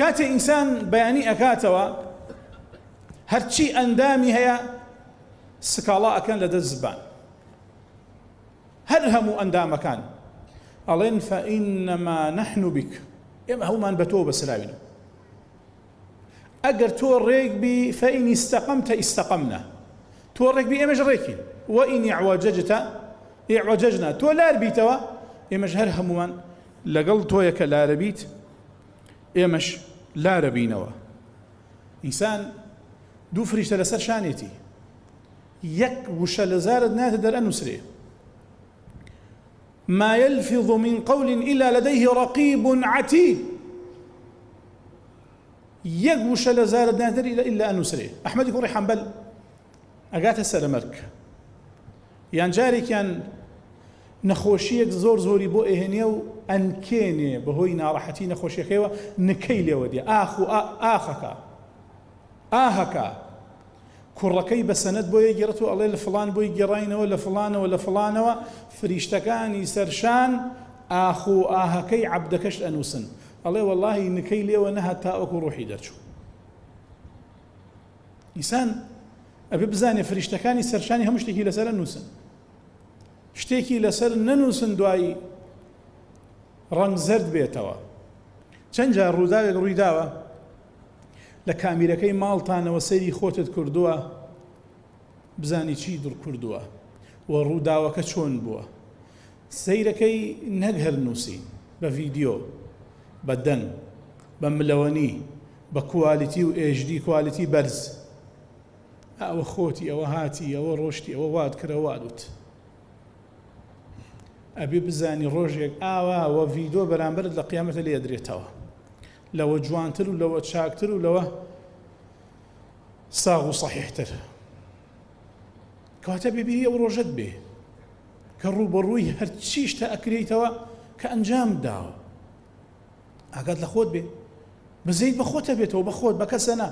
کاتێ ئینسان بەیانی ئەکاتەوە هەرچی ئەندامی هەیە سکاڵا ئەکەن لە دەست زبان هەر هەموو ئەندامەکان ئەڵێن فإنما نحن بك ئێمە هەموومان بە تۆ بەسراوین ئەگەر تۆ ڕێک بی فإن استقمت استقمنا تۆ ڕێک بی ئێمەش ڕێکین وإن اعوججت اعوججنا تۆ لار بیتەوە ئێمەش هەر هەموومان لەگەڵ تۆیە کە لارە بیت ئێمەش لارە بینەوە. ئینسان دوو فریشتە لەسەر شانێتی یەک وشە لە زارت ناتە دەر ئەنووسرێ ما يلفظ من قول إلا لديه رقيب عتيد یەک وشە لە زارت ناتە دەر إلا ئەنووسرێ ئەحمەدی کوڕی حەنبەل ئەگاتە سەرەمەرگ یان جارێکیان نەخۆشییەک زۆر زۆری بۆ ئەهێنێ و ئەنکێنێ بەهۆی ناڕەحەتی نەخۆشیەکەیەوە نکەی لێوە دێ ئاخ و ئاخەکە ئاهەکە کوڕەکەی بە سەنەد بۆ یەگێڕێت و ئەڵێ لە فڵان بۆی گێڕاینەوە لە فڵانەوە لە فڵانەوە فریشتەکانی سەرشان ئاخ و ئاهەکەی عەبدەکەشت ئەنووسن ئەڵێ وەڵاهی نکەی لێوە نەهات تاوەکو ڕۆحی دەرچوو ئینسان ئەبێ بزانێ فریشتەکانی سەرشانی هەموو شتێکی لەسەر نووسن شتێکی لەسەر نەنووسن دوایی ڕەنگ زەرد بێتەوە. چەند جار ڕووداوێک ڕوویداوە لە کامیرەکەی ماڵتانەوە سەیری خۆتت کردووە بزانی چی دڕ کردووە و ڕووداوەکە چۆن بووە سەیرەکەی نەک هەر نووسین بە ڤیدیۆ بە دەنگ بە ملەوەنی بە کوالیتی و HD کوالیتی بەرز ئەوە خۆتی ئەوە هاتی ئەوە ڕۆشتی ئەوە وات کرد ئەوە وات وت ئەبێ بزانی ڕۆژێک ئاوا وە ڤیدۆ بەرامبەرت لە قیامەتە لێ ئەدرێتەوە لەوە جوانتر و لەوە چاکتر و لەوە ساغ و سەحیحتر کەواتە بێبیری ئەو ڕۆژەت بێ کە ڕووبەڕووی هەرچی شتە ئەکرێیتەوە کە ئەنجام داوە ئاگات لە خۆت بێ بزەیت بە خۆتە بێتەوە بە خۆت بە کەسە نا.